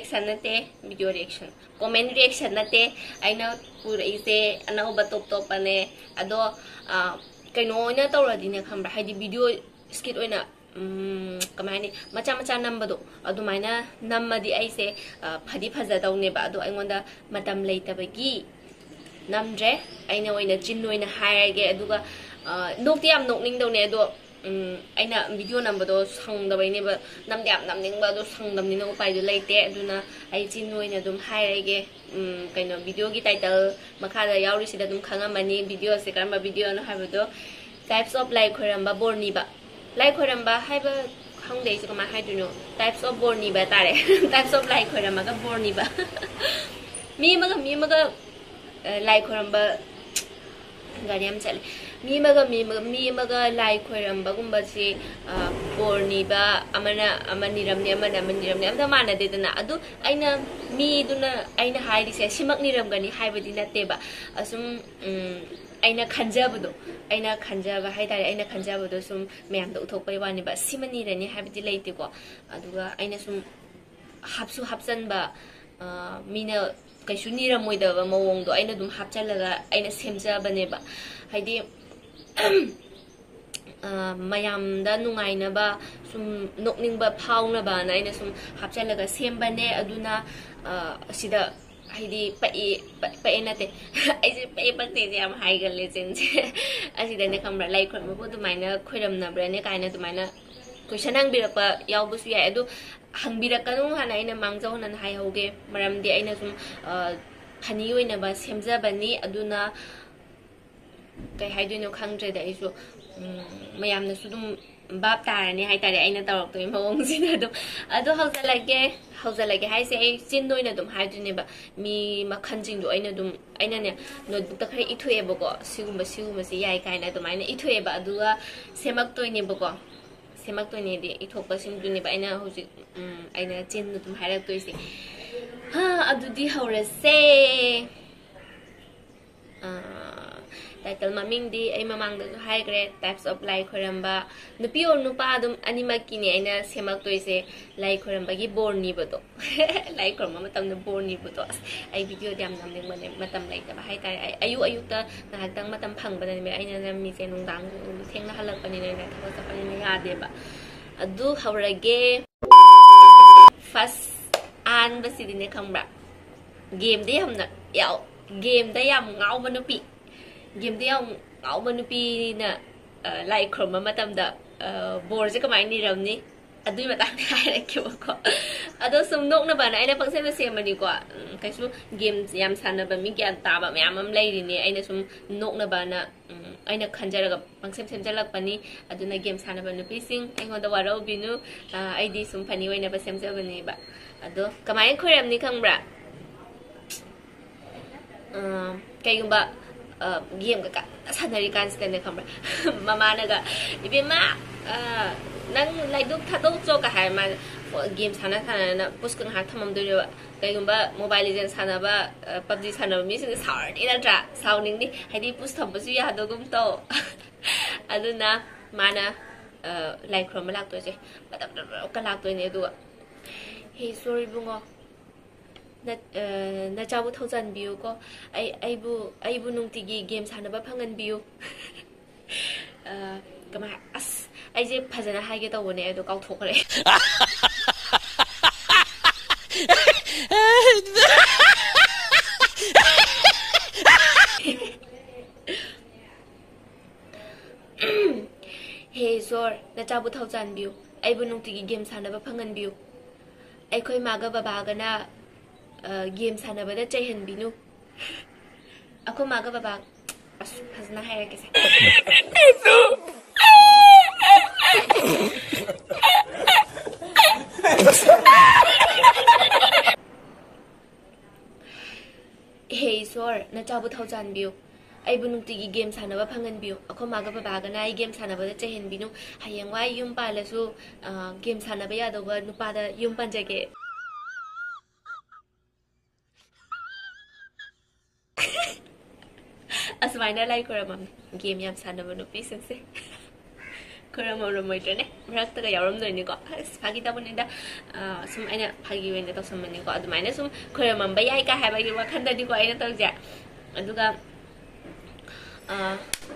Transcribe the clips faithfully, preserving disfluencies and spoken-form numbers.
Reaction ꯅꯠꯇꯦ, video reaction, comment reaction ꯅꯠꯇꯦ꯫ ꯑꯩꯅ ꯄꯨꯔꯛꯏꯁꯦ ꯑꯅꯧꯕ ꯇꯣꯞ ꯇꯣꯞꯄꯅꯦ꯫ ꯑꯗꯣ ꯑ, ꯀꯩꯅꯣ ꯑꯣꯏꯅ ꯇꯧꯔꯗꯤꯅꯦ, ꯈꯪꯕ꯭ꯔꯥ, ꯍꯥꯏꯗꯤ video skit ꯑꯣꯏꯅ, ꯎꯝ, ꯀꯃꯥꯏ ꯍꯥꯏꯅꯤ, ꯃꯆꯥ ꯃꯆꯥ ꯅꯝꯕꯗꯣ, ꯑꯗꯨꯃꯥꯏꯅ ꯅꯝꯃꯗꯤ ꯑꯩꯁꯦ ꯑ, ꯐꯗꯤ ꯐꯖꯗꯧꯅꯦꯕ꯫ ꯑꯗꯣ ꯑꯩꯉꯣꯟꯗ ꯃꯇꯝ ꯂꯩꯇꯕꯒꯤ ꯅꯝꯗ꯭ꯔꯦ꯫ ꯑꯩꯅ ꯑꯣꯏꯅ ꯆꯤꯟ ꯑꯣꯏꯅ ꯍꯥꯏꯔꯒꯦ꯫ ꯑꯗꯨꯒ ꯑ, ꯅꯣꯛꯇꯤ ꯌꯥꯝ ꯅꯣꯛꯅꯤꯡꯗꯧꯅꯦ, ꯑꯗꯣ ꯎꯝ, ꯑꯩꯅ video ꯅꯝꯕꯗꯣ ꯁꯪꯗꯕꯩꯅꯦꯕ꯫ ꯅꯝꯗꯤ ꯌꯥꯝ ꯅꯝꯅꯤꯡꯕ, ꯑꯗꯣ ꯁꯪꯗꯕꯅꯤꯅ ꯎꯄꯥꯏꯗꯣ ꯂꯩꯇꯦ꯫ ꯑꯗꯨꯅ ꯑꯩ ꯆꯤꯟ ꯑꯣꯏꯅ ꯑꯗꯨꯝ ꯍꯥꯏꯔꯒꯦ꯫ ꯎꯝ, ꯀꯩꯅꯣ, videoꯒꯤ title ꯃꯈꯥꯗ ꯌꯥꯎꯔꯤꯁꯤꯗ ꯑꯗꯨꯝ ꯈꯪꯉꯝꯃꯅꯤ videoꯁꯦ ꯀꯔꯝꯕ videoꯅꯣ ꯍꯥꯏꯕꯗꯣ꯫ Types of ꯂꯥꯏ ꯈꯣꯏꯔꯝꯕ, ꯕꯣꯔ ꯅꯤꯕ꯫ ꯂꯥꯏ ꯈꯣꯏꯔꯝꯕ ꯍꯥꯏꯕ, ꯈꯪꯗꯦ ꯑꯩꯁꯨ ꯀꯃꯥꯏꯅ ꯍꯥꯏꯗꯣꯏꯅꯣ꯫ Types of ꯕꯣꯔ ꯅꯤꯕ ꯇꯥꯔꯦ꯫ Types of ꯂꯥꯏ ꯈꯣꯏꯔꯝꯃꯒ ꯕꯣꯔ ꯅꯤꯕ꯫ ꯃꯤ ꯑꯃꯒ ꯃꯤ ꯑꯃꯒ ꯑ, ꯂꯥꯏ ꯈꯣꯏꯔꯝꯕ, ꯒꯥꯔꯤ ꯌꯥꯝ ꯆꯠꯂꯦ꯫ ꯃꯤ ꯑꯃꯒ ꯃꯤ ꯑꯃꯒ, ꯃꯤ ꯑꯃꯒ ꯂꯥꯏ ꯈꯣꯏꯔꯝꯕꯒꯨꯝꯕꯁꯤ, ꯑ, ꯕꯣꯔ ꯅꯤꯕ, ꯑꯃꯅ ꯑꯃ ꯅꯤꯔꯝꯅꯤ, ꯑꯃꯅ ꯑꯃ ꯅꯤꯔꯝꯅꯤ, ꯑꯝꯇ ꯃꯥꯟꯅꯗꯦꯗꯅ꯫ ꯑꯗꯨ ꯑꯩꯅ, ꯃꯤꯗꯨꯅ ꯑꯩꯅ ꯍꯥꯏꯔꯤꯁꯦ ꯁꯤꯃꯛ ꯅꯤꯔꯝꯒꯅꯤ ꯍꯥꯏꯕꯗꯤ ꯅꯠꯇꯦꯕ꯫ ꯑꯁꯨꯝ, ꯎꯝ, ꯑꯩꯅ ꯈꯟꯖꯕꯗꯣ, ꯑꯩꯅ ꯈꯟꯖꯕ ꯍꯥꯏꯇꯥꯔꯦ, ꯑꯩꯅ ꯈꯟꯖꯕꯗꯣ ꯁꯨꯝ ꯃꯌꯥꯝꯗ ꯎꯠꯊꯣꯛꯄꯩ ꯋꯥꯅꯦꯕ꯫ ꯁꯤꯃ ꯅꯤꯔꯅꯤ ꯍꯥꯏꯕꯗꯤ ꯂꯩꯇꯦꯀꯣ꯫ ꯑꯗꯨꯒ ꯑꯩꯅ ꯁꯨꯝ ꯍꯥꯞꯁꯨ ꯍꯥꯞꯆꯟꯕ, ꯑ, ꯃꯤꯅ ꯀꯩꯁꯨ ꯅꯤꯔꯝꯃꯣꯏꯗꯕ ꯃꯑꯣꯡꯗꯣ ꯑꯩꯅ ꯑꯗꯨꯝ ꯍꯥꯞꯆꯜꯂꯒ ꯑꯩꯅ ꯁꯦꯝꯖꯕꯅꯦꯕ꯫ ꯍꯥꯏꯗꯤ, ꯑ, ꯃꯌꯥꯝꯗ ꯅꯨꯡꯉꯥꯏꯅꯕ, ꯁꯨꯝ ꯅꯣꯛꯅꯤꯡꯕ ꯐꯥꯎꯅꯕꯅ ꯑꯩꯅ ꯁꯨꯝ ꯍꯥꯞꯆꯜꯂꯒ ꯁꯦꯝꯕꯅꯦ꯫ ꯑꯗꯨꯅ, ꯑ, ꯑꯁꯤꯗ ꯍꯥꯏꯗꯤ ꯄꯛꯏ, ꯄꯛ-, ꯄꯛꯏ ꯅꯠꯇꯦ꯫ ꯑꯩꯁꯦ ꯄꯛꯏ ꯄꯛꯇꯦꯁꯦ ꯌꯥꯝ ꯍꯥꯏꯒꯜꯂꯦ ꯆꯤꯟꯁꯦ꯫ ꯑꯁꯤꯗꯅꯦ ꯈꯪꯕ꯭ꯔꯥ, ꯂꯥꯏ ꯈꯨꯔꯨꯝꯕꯕꯨ ꯑꯗꯨꯃꯥꯏꯅ ꯈꯣꯏꯔꯝꯅꯕ꯭ꯔꯥꯅꯦ ꯀꯥꯏꯅ ꯑꯗꯨꯃꯥꯏꯅ question ꯍꯪꯕꯤꯔꯛꯄ ꯌꯥꯎꯕꯁꯨ ꯌꯥꯏ꯫ ꯑꯗꯨ ꯍꯪꯕꯤꯔꯛꯀꯅꯨ ꯍꯥꯏꯅ ꯑꯩꯅ ꯃꯥꯡꯖꯧꯅꯅ ꯍꯥꯏꯍꯧꯒꯦ꯫ ꯃꯔꯝꯗꯤ ꯑꯩꯅ ꯁꯨꯝ, ꯑ, funny ꯑꯣꯏꯅꯕ ꯁꯦꯝꯖꯕꯅꯤ꯫ ꯑꯗꯨꯅ ꯀꯩ ꯍꯥꯏꯗꯣꯏꯅꯣ ꯈꯪꯗ꯭ꯔꯦꯗ ꯑꯩꯁꯨ꯫ ꯎꯝ, ꯃꯌꯥꯝꯅꯁꯨ ꯑꯗꯨꯝ ꯚꯥꯞ ꯇꯥꯔꯅꯤ ꯍꯥꯏꯇꯥꯔꯦ ꯑꯩꯅ ꯇꯧꯔꯛꯇꯣꯏ ꯃꯑꯣꯡꯁꯤꯅ꯫ ꯑꯗꯨꯝ, ꯑꯗꯣ ꯍꯧꯖꯤꯜꯂꯒꯦ꯫ ꯍꯧꯖꯤꯜꯂꯒꯦ ꯍꯥꯏꯁꯦ ꯑꯩ ꯆꯤꯟ ꯑꯣꯏꯅ ꯑꯗꯨꯝ ꯍꯥꯏꯗꯣꯏꯅꯦꯕ꯫ ꯃꯤ ꯃꯈꯜꯁꯤꯡꯗꯣ ꯑꯩꯅ ꯑꯗꯨꯝ, ꯑꯩꯅꯅꯦ, notebookꯇ ꯈꯔ ꯏꯊꯣꯛꯑꯦꯕꯀꯣ, ꯁꯤꯒꯨꯝꯕ, ꯁꯤꯒꯨꯝꯕꯁꯤ ꯌꯥꯏ ꯀꯥꯏꯅ ꯑꯗꯨꯃꯥꯏꯅ ꯏꯊꯣꯛꯑꯦꯕ꯫ ꯑꯗꯨꯒ ꯁꯦꯝꯃꯛꯇꯣꯏꯅꯦꯕꯀꯣ꯫ ꯁꯦꯝꯃꯛꯇꯣꯏꯅꯦꯗꯤ ꯏꯊꯣꯛꯄꯁꯤꯡꯗꯨꯅꯦꯕ ꯑꯩꯅ ꯍꯧꯖꯤꯛ, ꯎꯝ, ꯑꯩꯅ ꯆꯤꯟ ꯑꯗꯨꯝ ꯍꯥꯏꯔꯛꯇꯣꯏꯁꯦ꯫ ꯍꯥ, ꯑꯗꯨꯗꯤ ꯍꯧꯔꯁꯦ꯫ ꯑꯥ, Title ꯃꯃꯤꯡꯗꯤ ꯑꯩ ꯃꯃꯥꯡꯗꯁꯨ ꯍꯥꯏꯈ꯭ꯔꯦ, types of ꯂꯥꯏ ꯈꯣꯏꯔꯝꯕ꯫ ꯅꯨꯄꯤ ꯑꯣꯔ ꯅꯨꯄꯥ ꯑꯗꯨꯝ ꯑꯅꯤꯃꯛꯀꯤꯅꯤ ꯑꯩꯅ ꯁꯦꯝꯃꯛꯇꯣꯏꯁꯦ꯫ ꯂꯥꯏ ꯈꯣꯏꯔꯝꯕꯒꯤ ꯕꯣꯔ ꯅꯤꯕꯗꯣ꯫ ꯂꯥꯏ ꯈꯣꯏꯔꯝꯕ ꯃꯇꯝꯗ ꯕꯣꯔ ꯅꯤꯕꯗꯣ꯫ ꯑꯁ, ꯑꯩ videoꯗꯤ ꯌꯥꯝ ꯅꯝꯅꯤꯡꯕꯅꯦ, ꯃꯇꯝ ꯂꯩꯇꯕ ꯍꯥꯏꯇꯥꯔꯦ꯫ ꯑꯩ ꯑꯌꯨꯛ ꯑꯌꯨꯛꯇ ꯉꯥꯏꯍꯥꯛꯇꯪ ꯃꯇꯝ ꯐꯪꯕꯗꯅꯦ ꯑꯩꯅ ꯅꯝꯃꯤꯁꯦ, ꯅꯨꯡꯗꯥꯡ ꯊꯦꯡꯅ ꯍꯜꯂꯛꯄꯅꯤꯅ, ꯑꯩꯅ ꯊꯕꯛ ꯆꯠꯄꯅꯤꯅ ꯌꯥꯗꯦꯕ꯫ ꯑꯗꯨ ꯍꯧꯔꯒꯦ꯫ First ꯑꯍꯥꯟꯕꯁꯤꯗꯤꯅꯦ, ꯈꯪꯕ꯭ꯔꯥ? Gameꯗ ꯌꯥꯝꯅ ꯌꯥꯎ gameꯗ ꯌꯥꯝ ꯉꯥꯎꯕ ꯅꯨꯄꯤ꯫ Gameꯗ ꯌꯥꯝ ꯉꯥꯎꯕ ꯅꯨꯄꯤꯅ, ꯑ, ꯂꯥꯏ ꯈꯨꯔꯨꯝꯕ ꯃꯇꯝꯗ, ꯑ, ꯕꯣꯔꯁꯦ ꯀꯃꯥꯏꯅ ꯅꯤꯔꯝꯅꯤ? ꯑꯗꯨꯒꯤ ꯃꯇꯥꯡꯗ ꯍꯥꯏꯔꯛꯀꯦꯕꯀꯣ꯫ ꯑꯗꯣ ꯁꯨꯝ ꯅꯣꯛꯅꯕꯅ ꯑꯩꯅ ꯄꯪꯁꯦꯝꯗ ꯁꯦꯝꯕꯅꯤꯀꯣ꯫ ꯎꯝ, ꯀꯩꯁꯨ game ꯌꯥꯝ ꯁꯥꯟꯅꯕ ꯃꯤ ꯒ꯭ꯌꯥꯟ ꯇꯥꯕ ꯃꯌꯥꯝ ꯑꯃ ꯂꯩꯔꯤꯅꯦ꯫ ꯑꯩꯅ ꯁꯨꯝ ꯅꯣꯛꯅꯕꯅ, ꯎꯝ, ꯑꯩꯅ ꯈꯟꯖꯔꯒ ꯄꯪꯁꯦꯝ ꯁꯦꯝꯖꯜꯂꯛꯄꯅꯤ꯫ ꯑꯗꯨꯅ game ꯁꯥꯟꯅꯕ ꯅꯨꯄꯤꯁꯤꯡ, ꯑꯩꯉꯣꯟꯗ ꯋꯥꯔꯧꯕꯤꯅꯨ꯫ ꯑ, ꯑꯩꯗꯤ ꯁꯨꯝ funny ꯑꯣꯏꯅꯕ ꯁꯦꯝꯖꯕꯅꯦꯕ꯫ ꯑꯗꯣ ꯀꯃꯥꯏꯅ ꯈꯣꯏꯔꯝꯅꯤ ꯈꯪꯕ꯭ꯔꯥ? ꯑ, ꯀꯩꯒꯨꯝꯕ, ꯑ, game ꯀꯩꯀꯥ ꯁꯥꯟꯅꯔꯤ ꯀꯥꯟꯁꯤꯗꯅꯦ, ꯈꯪꯕ꯭ꯔꯥ? ꯃꯃꯥꯅꯒ, "ꯏꯕꯦꯝꯃ, ꯑ, ꯅꯪ ꯂꯥꯏꯗꯨꯛ ꯊꯥꯗꯣꯛꯆꯣ"ꯀ ꯍꯥꯏꯔ ꯃꯥꯅ game ꯁꯥꯟꯅ ꯁꯥꯟꯅꯅ ꯄꯨꯁꯀ ꯉꯥꯏꯍꯥꯛ ꯊꯝꯃꯝꯗꯣꯏꯅꯦꯕ꯫ ꯀꯩꯒꯨꯝꯕ Mobile Legends ꯁꯥꯟꯅꯕ, ꯑ, PUBG ꯁꯥꯟꯅꯕ ꯃꯤꯁꯤꯡꯁꯦ ꯁꯥꯎꯔꯅꯤ ꯅꯠꯇ꯭ꯔꯥ? ꯁꯥꯎꯅꯤꯡꯅꯤ꯫ ꯍꯥꯏꯗꯤ push ꯊꯝꯕꯁꯨ ꯌꯥꯗꯒꯨꯝ ꯇꯧ꯫ ꯑꯗꯨꯅ ꯃꯥꯅ, ꯑ, ꯂꯥꯏ ꯈꯨꯔꯨꯝꯕ ꯂꯥꯛꯇꯣꯏꯁꯦ꯫ ꯕꯗꯛ ꯕꯗꯛ ꯕꯗꯛꯀ ꯂꯥꯛꯇꯣꯏꯅꯦ꯫ ꯑꯗꯨꯒ, "Hey, sorry ꯏꯕꯨꯡꯉꯣ, ꯅ-, ꯑ, ꯅꯆꯥꯕꯨ ꯊꯧꯖꯥꯟꯕꯤꯌꯨꯀꯣ꯫ ꯑꯩ, ꯑꯩꯕꯨ, ꯑꯩꯕꯨ ꯅꯨꯡꯇꯤꯒꯤ game ꯁꯥꯟꯅꯕ ꯐꯪꯍꯟꯕꯤꯌꯨ"꯫ ꯑ, ꯀꯃꯥꯏ-, ꯑꯁ, ꯑꯩꯁꯦ ꯐꯖꯅ ꯍꯥꯏꯒꯦ ꯇꯧꯕꯅꯦ, ꯑꯗꯣ ꯀꯥꯎꯊꯣꯛꯈ꯭ꯔꯦ꯫ "Hey ꯏꯁꯣꯔ, ꯅꯆꯥꯕꯨ ꯊꯧꯖꯥꯟꯕꯤꯌꯨ꯫ ꯑꯩꯕꯨ ꯅꯨꯡꯇꯤꯒꯤ game ꯁꯥꯟꯅꯕ ꯐꯪꯍꯟꯕꯤꯌꯨ꯫ ꯑꯩꯈꯣꯏ ꯃꯥꯒ ꯕꯕꯥꯒꯅ, ꯑ, game ꯁꯥꯟꯅꯕꯗ ꯆꯩꯍꯟꯕꯤꯅꯨ"꯫ ꯑꯩꯈꯣꯏ ꯃꯥꯒ ꯕꯕꯥ-, ꯑꯁ, ꯐꯖꯅ ꯍꯥꯏꯔꯛꯀꯦꯁꯦ꯫ "ꯍꯦ ꯏꯁꯣꯔ, ꯅꯆꯥꯕꯨ ꯊꯧꯖꯥꯟꯕꯤꯌꯨ꯫ ꯑꯩꯕꯨ ꯅꯨꯡꯇꯤꯒꯤ game ꯁꯥꯟꯅꯕ ꯐꯪꯍꯟꯕꯤꯌꯨ꯫ ꯑꯩꯈꯣꯏ ꯃꯥꯒ ꯕꯕꯥꯒꯅ ꯑꯩ game ꯁꯥꯟꯅꯕꯗ ꯆꯩꯍꯟꯕꯤꯅꯨ꯫ ꯍꯌꯦꯡꯋꯥꯏ ꯌꯨꯝ ꯄꯥꯜꯂꯁꯨ, ꯑ, game ꯁꯥꯟꯅꯕ ꯌꯥꯗꯧꯕ ꯅꯨꯄꯥꯗ ꯌꯨꯝ ꯄꯥꯟꯖꯒꯦ"꯫ ꯑꯁꯨꯃꯥꯏꯅ ꯂꯥꯏ ꯈꯣꯏꯔꯝꯃꯝꯅꯦ꯫ ꯒꯦꯝ ꯌꯥꯝ ꯁꯥꯟꯅꯕ ꯅꯨꯄꯤꯁꯤꯡꯁꯦ ꯈꯣꯏꯔꯝꯃꯝꯃꯣꯏꯗ꯭ꯔꯅꯦ? ꯃꯔꯛꯇꯒ ꯌꯥꯎꯔꯝꯗꯣꯏꯅꯤꯀꯣ꯫ ꯑꯁ, ꯐꯥꯒꯤ ꯇꯧꯕꯅꯤꯗ꯫ ꯑ, ꯁꯨꯝ ꯑꯩꯅ ꯐꯥꯒꯤ ꯑꯣꯏꯅ ꯇꯧꯁꯟꯕꯅꯤꯀꯣ꯫ ꯑꯗꯨꯃꯥꯏꯅ ꯁꯨꯝ ꯈꯣꯏꯔꯝꯃꯝꯕ ꯌꯥꯏ ꯀꯥꯏ ꯍꯥꯏꯕꯒꯤ ꯋꯥꯈꯜꯗꯗꯤꯀꯣ ꯑꯩꯅ ꯇꯧꯔꯤꯁꯦ꯫ ꯑꯗꯨꯒ, ꯑ,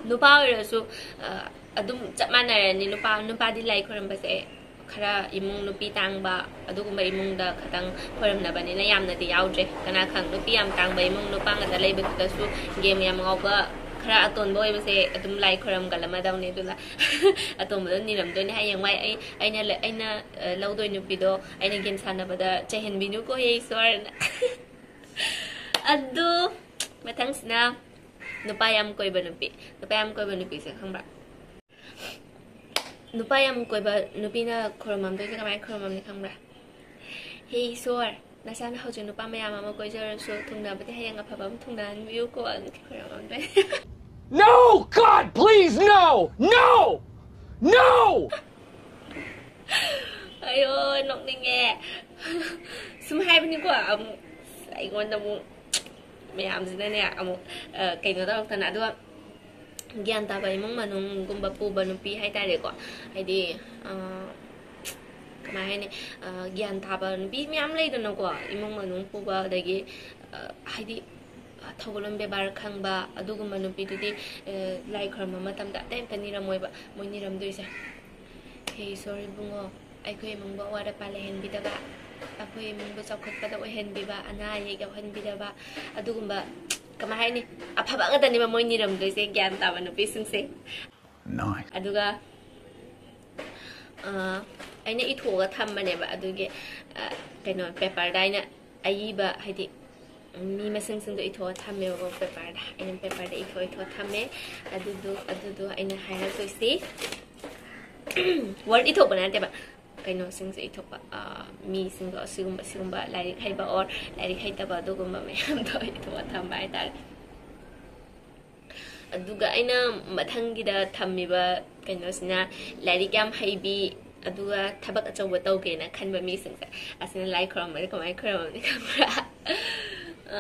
ꯅꯨꯄꯥ ꯑꯣꯏꯔꯁꯨ, ꯑ, ꯑꯗꯨꯝ ꯆꯞ ꯃꯥꯟꯅꯔꯅꯤ꯫ ꯅꯨꯄꯥ, ꯅꯨꯄꯥꯗꯤ ꯂꯥꯏ ꯈꯣꯏꯔꯝꯕꯁꯦ ꯈꯔ ꯏꯃꯨꯡ ꯅꯨꯄꯤ ꯇꯥꯡꯕ ꯑꯗꯨꯒꯨꯝꯕ ꯏꯃꯨꯡꯗ ꯈꯇꯪ ꯈꯣꯏꯔꯝꯅꯕꯅꯤꯅ ꯌꯥꯝꯅꯗꯤ ꯌꯥꯎꯗ꯭ꯔꯦ꯫ ꯀꯅꯥ ꯈꯪ, ꯅꯨꯄꯤ ꯌꯥꯝ ꯇꯥꯡꯕ ꯏꯃꯨꯡ ꯅꯨꯄꯥ ꯉꯥꯛꯇ ꯂꯩꯕꯗꯨꯗꯁꯨ ꯒꯦꯝ ꯌꯥꯝ ꯉꯥꯎꯕ ꯈꯔ ꯑꯇꯣꯟꯕ ꯑꯣꯏꯕꯁꯦ ꯑꯗꯨꯝ ꯂꯥꯏ ꯈꯣꯏꯔꯝꯒꯜꯂꯝꯃꯗꯧꯅꯤ꯫ ꯑꯗꯨꯅ ꯑꯇꯣꯟꯕꯗꯣ ꯅꯤꯔꯝꯗꯣꯏꯅꯦ ꯍꯌꯦꯡꯋꯥꯏ ꯑꯩ, ꯑꯩꯅ ꯂ-, ꯑꯩꯅ, ꯑ, ꯂꯧꯗꯣꯏ ꯅꯨꯄꯤꯗꯣ ꯑꯩꯅ ꯒꯦꯝ ꯁꯥꯟꯅꯕꯗ ꯆꯩꯍꯟꯕꯤꯅꯨꯀꯣ ꯍꯦ ꯏꯁꯣꯔꯅ꯫ ꯑꯗꯨ ꯃꯊꯪꯁꯤꯅ ꯅꯨꯄꯥ ꯌꯥꯝ ꯀꯣꯏꯕ ꯅꯨꯄꯤ꯫ ꯅꯨꯄꯥ ꯌꯥꯝ ꯀꯣꯏꯕ ꯅꯨꯄꯤꯁꯦ ꯈꯪꯕ꯭ꯔꯥ? ꯅꯨꯄꯥ ꯌꯥꯝ ꯀꯣꯏꯕ ꯅꯨꯄꯤꯅ ꯈꯣꯏꯔꯝꯃꯝꯗꯣꯏꯁꯦ ꯀꯃꯥꯏꯅ ꯈꯣꯏꯔꯝꯃꯝꯅꯤ ꯈꯪꯕ꯭ꯔꯥ? "ꯍꯦ ꯏꯁꯣꯔ, ꯅꯆꯥꯅ ꯍꯧꯖꯤꯛ ꯅꯨꯄꯥ ꯃꯌꯥꯝ ꯑꯃ ꯀꯣꯏꯖꯔꯁꯨ, ꯊꯨꯡꯅꯕꯗꯤ ꯍꯌꯦꯡ ꯑꯐꯕ ꯑꯃ ꯊꯨꯡꯅꯍꯟꯕꯤꯌꯨꯀꯣ" ꯑꯗꯨꯗꯤ ꯈꯣꯏꯔꯝꯃꯝꯗꯣꯏꯅꯦ꯫ No! God, please, no! No! No! ꯑꯌꯣ, ꯅꯣꯛꯅꯤꯡꯉꯦ꯫ ꯁꯨꯝ ꯍꯥꯏꯕꯅꯤꯀꯣ, ꯑꯃꯨꯛ ꯑꯩꯉꯣꯟꯗ ꯑꯃꯨꯛ ꯃꯌꯥꯝꯁꯤꯅꯅꯦ ꯑꯃꯨꯛ, ꯑ, ꯀꯩꯅꯣ ꯇꯧꯔꯛꯇꯅ꯫ ꯑꯗꯨꯒ ꯒ꯭ꯌꯥꯟ ꯇꯥꯕ ꯏꯃꯨꯡ ꯃꯅꯨꯡꯒꯨꯝꯕ ꯄꯨꯕ ꯅꯨꯄꯤ ꯍꯥꯏꯇꯥꯔꯦꯀꯣ꯫ ꯍꯥꯏꯗꯤ, ꯑ, ꯀꯃꯥꯏ ꯍꯥꯏꯅꯤ? ꯑ, ꯒ꯭ꯌꯥꯟ ꯇꯥꯕ ꯅꯨꯄꯤ ꯃꯌꯥꯝ ꯂꯩꯗꯅꯀꯣ, ꯏꯃꯨꯡ ꯃꯅꯨꯡ ꯄꯨꯕ, ꯑꯗꯒꯤ, ꯑ, ꯍꯥꯏꯗꯤ, ꯑ, ꯊꯧꯒꯜꯂꯣꯟ ꯕꯦꯕꯥꯔ ꯈꯪꯕ, ꯑꯗꯨꯒꯨꯝꯕ ꯅꯨꯄꯤꯗꯨꯗꯤ, ꯑ, ꯂꯥꯏ ꯈꯣꯏꯔꯝꯕ ꯃꯇꯝꯗ ꯑꯇꯩ ꯑꯝꯇ ꯅꯤꯔꯝꯃꯣꯏꯕ꯫ ꯃꯣꯏ ꯅꯤꯔꯝꯗꯣꯏꯁꯦ, "ꯍꯦ ꯏꯁꯣꯔ ꯏꯕꯨꯡꯉꯣ, ꯑꯩꯈꯣꯏ ꯏꯃꯨꯡꯕꯨ ꯑꯋꯥꯠ ꯑꯄꯥ ꯂꯩꯍꯟꯕꯤꯗꯕ, ꯑꯩꯈꯣꯏ ꯏꯃꯨꯡꯕꯨ ꯆꯥꯎꯈꯠꯄꯗ ꯑꯣꯏꯍꯟꯕꯤꯕ, ꯑꯅꯥ ꯑꯌꯦꯛ ꯌꯥꯎꯍꯟꯕꯤꯗꯕ", ꯑꯗꯨꯒꯨꯝꯕ, ꯀꯃꯥꯏ ꯍꯥꯏꯅꯤ, ꯑꯐꯕ ꯉꯥꯛꯇꯅꯦꯕ ꯃꯣꯏ ꯅꯤꯔꯝꯗꯣꯏꯁꯦ, ꯒ꯭ꯌꯥꯟ ꯇꯥꯕ ꯅꯨꯄꯤꯁꯤꯡꯁꯦ꯫ Nice. ꯑꯗꯨꯒ, ꯑ, ꯑꯩꯅ ꯏꯊꯣꯛꯑꯒ ꯊꯝꯕꯅꯦꯕ, ꯑꯗꯨꯒꯤ, ꯑ, ꯀꯩꯅꯣ, ꯄꯦꯄꯔꯗ ꯑꯩꯅ ꯑꯏꯕ, ꯍꯥꯏꯗꯤ, ꯃꯤ ꯃꯁꯤꯡꯁꯤꯡꯗꯣ ꯏꯊꯣꯛꯑ ꯊꯝꯃꯦꯕꯀꯣ ꯄꯦꯄꯔꯗ꯫ ꯑꯩꯅ ꯄꯦꯄꯔꯗ ꯏꯊꯣꯛ ꯏꯊꯣꯛꯑ ꯊꯝꯃꯦ꯫ ꯑꯗꯨꯗꯣ, ꯑꯗꯨꯗꯣ ꯑꯩꯅ ꯍꯥꯏꯔꯛꯇꯣꯏꯁꯤ꯫ ꯋꯥꯔꯗ ꯏꯊꯣꯛꯄ ꯅꯠꯇꯦꯕ, ꯀꯩꯅꯣꯁꯤꯡꯁꯦ ꯏꯊꯣꯛꯄ, ꯑ, ꯃꯤꯁꯤꯡꯗꯣ, ꯑꯁꯤꯒꯨꯝꯕ, ꯁꯤꯒꯨꯝꯕ ꯂꯥꯏꯔꯤꯛ ꯍꯩꯕ or ꯂꯥꯏꯔꯤꯛ ꯍꯩꯇꯕ ꯑꯗꯨꯒꯨꯝꯕ ꯃꯌꯥꯝꯗꯣ ꯏꯊꯣꯛꯑ ꯊꯝꯕ ꯍꯥꯏꯇꯥꯔꯦ꯫ ꯑꯗꯨꯒ ꯑꯩꯅ ꯃꯊꯪꯒꯤꯗ ꯊꯝꯃꯤꯕ ꯀꯩꯅꯣꯁꯤꯅ ꯂꯥꯏꯔꯤꯛ ꯌꯥꯝ ꯍꯩꯕꯤ, ꯑꯗꯨꯒ ꯊꯕꯛ ꯑꯆꯧꯕ ꯇꯧꯒꯦꯅ ꯈꯟꯕ ꯃꯤꯁꯤꯡꯁꯦ꯫ ꯑꯁꯤꯅ ꯂꯥꯏ ꯈꯨꯔꯨꯝꯕꯗꯤ ꯀꯃꯥꯏꯅ ꯈꯨꯔꯨꯝꯃꯝꯅꯤ ꯈꯪꯕ꯭ꯔꯥ? ꯑ,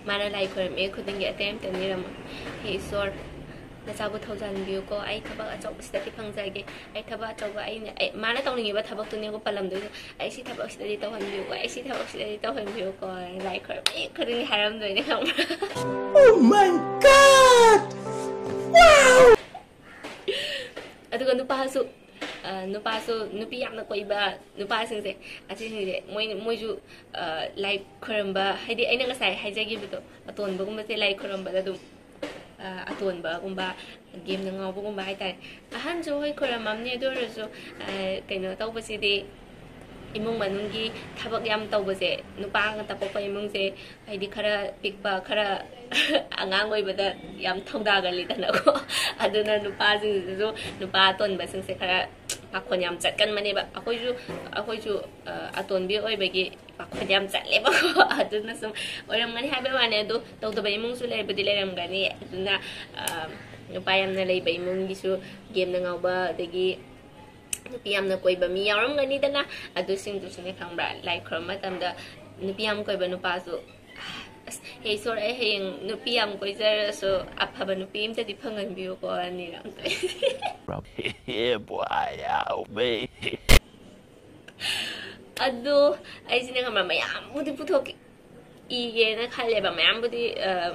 ꯃꯥꯅ ꯂꯥꯏ ꯈꯣꯏꯔꯝꯃꯦ ꯈꯨꯗꯤꯡꯒꯤ ꯑꯇꯩ ꯑꯝꯇ ꯅꯤꯔꯝꯃꯣ꯫ ꯍꯦ ꯏꯁꯣꯔ, ꯅꯆꯥꯕꯨ ꯊꯧꯖꯥꯟꯕꯤꯌꯨꯀꯣ꯫ ꯑꯩ ꯊꯕꯛ ꯑꯆꯧꯕꯁꯤꯗꯗꯤ ꯐꯪꯖꯒꯦ꯫ ꯑꯩ ꯊꯕꯛ ꯑꯆꯧꯕ ꯑꯩꯅ, ꯑꯩ, ꯃꯥꯅ ꯇꯧꯅꯤꯡꯉꯤꯕ ꯊꯕꯛꯇꯨꯅꯦꯀꯣ ꯄꯜꯂꯝꯗꯣꯏꯁꯦ꯫ "ꯑꯩ ꯁꯤ ꯊꯕꯛꯁꯤꯗꯗꯤ ꯇꯧꯍꯟꯕꯤꯌꯨꯀꯣ, ꯑꯩ ꯁꯤ ꯊꯕꯛꯁꯤꯗꯗꯤ ꯇꯧꯍꯟꯕꯤꯌꯨꯀꯣ"꯫ ꯂꯥꯏ ꯈꯣꯏꯔꯝꯃꯦ ꯈꯨꯗꯤꯡꯒꯤ ꯍꯥꯏꯔꯝꯗꯣꯏꯅꯦ, ꯈꯪꯕ꯭ꯔꯥ? Oh my God! Wow! ꯑꯗꯨꯒ ꯅꯨꯄꯥꯁꯨ, ꯑ, ꯅꯨꯄꯥꯁꯨ, ꯅꯨꯄꯤ ꯌꯥꯝꯅ ꯀꯣꯏꯕ ꯅꯨꯄꯥꯁꯤꯡꯁꯦ, ꯑꯁꯤꯁꯤꯡꯁꯦ ꯃꯣꯏ, ꯃꯣꯏꯁꯨ, ꯑ, ꯂꯥꯏ ꯈꯣꯏꯔꯝꯕ, ꯍꯥꯏꯗꯤ ꯑꯩꯅ ꯉꯁꯥꯏ ꯍꯥꯏꯖꯈꯤꯕꯗꯣ, ꯑꯇꯣꯟꯕꯒꯨꯝꯕꯁꯦ ꯂꯥꯏ ꯈꯣꯏꯔꯝꯕꯗ ꯑꯗꯨꯝ, ꯑ, ꯑꯇꯣꯟꯕꯒꯨꯝꯕ, ꯒꯦꯝꯗ ꯉꯥꯎꯕꯒꯨꯝꯕ ꯍꯥꯏꯇꯥꯔꯦ꯫ ꯑꯍꯟꯁꯨ ꯍꯣꯏ ꯈꯣꯏꯔꯝꯃꯝꯅꯤ, ꯑꯗꯨ ꯑꯣꯏꯔꯁꯨ, ꯑ, ꯀꯩꯅꯣ ꯇꯧꯕꯁꯤꯗꯤ, ꯏꯃꯨꯡ ꯃꯅꯨꯡꯒꯤ ꯊꯕꯛ ꯌꯥꯝ ꯇꯧꯕꯁꯦ, ꯅꯨꯄꯥ ꯉꯥꯛꯇ ꯄꯣꯛꯄ ꯏꯃꯨꯡꯁꯦ, ꯍꯥꯏꯗꯤ ꯈꯔ ꯄꯤꯛꯄ, ꯈꯔ ꯑꯉꯥꯡ ꯑꯣꯏꯕꯗ ꯌꯥꯝ ꯊꯧꯗꯥꯒꯜꯂꯤꯗꯅꯀꯣ꯫ ꯑꯗꯨꯅ ꯅꯨꯄꯥꯁꯤꯡꯁꯤꯁꯨ, ꯅꯨꯄꯥ ꯑꯇꯣꯟꯕꯁꯤꯡꯁꯦ ꯈꯔ ꯄꯥꯈꯣꯟ ꯌꯥꯝ ꯆꯠꯀꯟꯕꯅꯦꯕ꯫ ꯑꯩꯈꯣꯏꯁꯨ, ꯑꯩꯈꯣꯏꯁꯨ, ꯑ, ꯑꯇꯣꯟꯕꯤ ꯑꯣꯏꯕꯒꯤ ꯄꯥꯈꯣꯟ ꯌꯥꯝ ꯆꯠꯂꯦꯕꯀꯣ꯫ ꯑꯗꯨꯅ ꯁꯨꯝ ꯑꯣꯏꯔꯝꯒꯅꯤ ꯍꯥꯏꯕꯩ ꯋꯥꯅꯤ, ꯑꯗꯣ ꯇꯧꯗꯕ ꯏꯃꯨꯡꯁꯨ ꯂꯩꯕꯨꯗꯤ ꯂꯩꯔꯝꯒꯅꯤ꯫ ꯑꯗꯨꯅ, ꯑ, ꯅꯨꯄꯥ ꯌꯥꯝꯅ ꯂꯩꯕ ꯏꯃꯨꯡꯒꯤꯁꯨ ꯒꯦꯝꯗ ꯉꯥꯎꯕ, ꯑꯗꯒꯤ ꯅꯨꯄꯤ ꯌꯥꯝꯅ ꯀꯣꯏꯕ ꯃꯤ ꯌꯥꯎꯔꯝꯒꯅꯤꯗꯅ, ꯑꯗꯨꯁꯤꯡꯗꯨꯁꯨꯅꯦ, ꯈꯪꯕ꯭ꯔꯥ, ꯂꯥꯏ ꯈꯨꯔꯨꯝꯕ ꯃꯇꯝꯗ ꯅꯨꯄꯤ ꯌꯥꯝ ꯀꯣꯏꯕ ꯅꯨꯄꯥꯁꯨ, "ꯑꯁ, ꯍꯦ ꯏꯁꯣꯔ, ꯑꯩ ꯍꯌꯦꯡ ꯅꯨꯄꯤ ꯌꯥꯝ ꯀꯣꯏꯖꯔꯁꯨ ꯑꯐꯕ ꯅꯨꯄꯤ ꯑꯝꯇꯗꯤ ꯐꯪꯍꯟꯕꯤꯌꯨꯀꯣ", ꯑꯅꯤꯔꯛ꯫ Yeah, boy, yeah, baby. ꯑꯗꯣ ꯑꯩꯁꯤꯅ, ꯈꯪꯕ꯭ꯔꯥ, ꯃꯌꯥꯝꯕꯨꯗꯤ ꯄꯨꯊꯣꯛꯀꯦ, ꯏꯒꯦꯅ ꯈꯜꯂꯦꯕ, ꯃꯌꯥꯝꯕꯨꯗꯤ, ꯑ,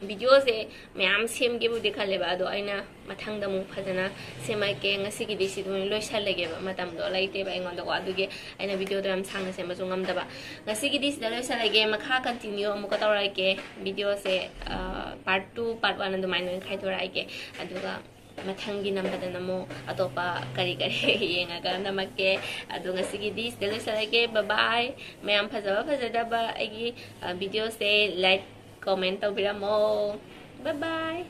ꯚꯤꯗꯤꯑꯣꯁꯦ ꯃꯌꯥꯝ ꯁꯦꯝꯒꯦꯕꯨꯗꯤ ꯈꯜꯂꯦꯕ, ꯑꯗꯣ ꯑꯩꯅ ꯃꯊꯪꯗ ꯑꯃꯨꯛ ꯐꯖꯅ ꯁꯦꯝꯃꯛꯀꯦ꯫ ꯉꯁꯤꯒꯤꯗꯤ ꯁꯤꯗ ꯑꯣꯏꯅ ꯂꯣꯏꯁꯜꯂꯒꯦꯕ, ꯃꯇꯝꯗꯣ ꯂꯩꯇꯦꯕ ꯑꯩꯉꯣꯟꯗꯀꯣ꯫ ꯑꯗꯨꯒꯤ ꯑꯩꯅ ꯚꯤꯗꯤꯑꯣꯗꯣ ꯌꯥꯝ ꯁꯥꯡꯅ ꯁꯦꯝꯕꯁꯨ ꯉꯝꯗꯕ꯫ ꯉꯁꯤꯒꯤꯗꯤ ꯁꯤꯗ ꯂꯣꯏꯁꯜꯂꯒꯦ, ꯃꯈꯥ continue ꯑꯃꯨꯛꯀ ꯇꯧꯔꯛꯀꯦ꯫ ꯚꯤꯗꯤꯑꯣꯁꯦ, ꯑ, part two, part one ꯑꯗꯨꯃꯥꯏꯅ ꯑꯣꯏꯅ ꯈꯥꯏꯗꯣꯔꯛꯑꯒꯦ꯫ ꯑꯗꯨꯒ ꯃꯊꯪꯒꯤ ꯅꯝꯕꯗꯅ ꯑꯃꯨꯛ ꯑꯇꯣꯞꯄ ꯀꯔꯤ ꯀꯔꯤ ꯌꯦꯡꯉꯒ ꯅꯝꯃꯛꯀꯦ꯫ ꯑꯗꯣ ꯉꯁꯤꯒꯤꯗꯤ ꯁꯤꯗ ꯂꯣꯏꯁꯜꯂꯒꯦ꯫ Bye bye꯫ ꯃꯌꯥꯝ ꯐꯖꯕ ꯐꯖꯗꯕ ꯑꯩꯒꯤ, ꯑ, ꯚꯤꯗꯤꯑꯣꯁꯦ like, comment ꯇꯧꯕꯤꯔꯝꯃꯣ꯫ Bye bye꯫